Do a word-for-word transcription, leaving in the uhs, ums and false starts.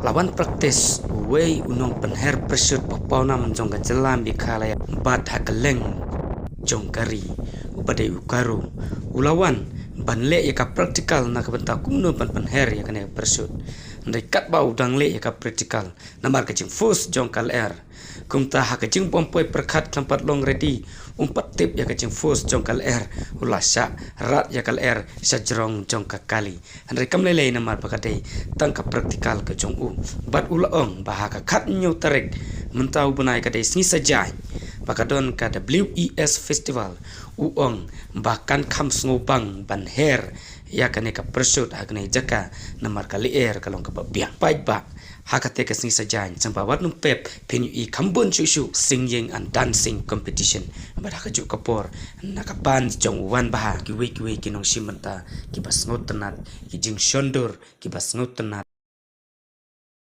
la wan practice uwei u nongpynher parachute ba pawnam jong ka jylla Meghalaya bad ha kylleng jong ka ri, uba dei u Garo, u la wan ban leh ïa ka practical na ka bynta kumno ban pynher ïa kane ka parachute. Hynrei katba u dang leh ïa ka practical, namar ka jingforce jong ka lyer, kumta ha ka jingbym poi pyrkhat khlem pat long ready, um pat tip ïa ka jingforce jong ka lyer, u la shah rat ïa ka lyer sha jrong jong ka kali. Hynrei kam lei lei namar ba ka dei tang ka practical ka jong u. Bad u la ong ba ha ka khathynñiew tarik mynta u bnai, ka dei sngi Saitjaiñ, ba ka don ka W E S Festival. U ong ba kan kham sngewbang ban her ïa kane ka parachute ha kane ka jaka, namar ka lyer ka long kaba biang. Paidbah, ha kata ka sngi Saitjaiñ, sngewbha wat nym pep, phin ïohi kham bun shuh shuh singing and dancing competition. Bad ha kajuh ka por, na ka bynta jong u Wanbha, kiwei kiwei ki nongshim bynta kiba sngewtynnat, ki jingshondur kiba sngewtynnat.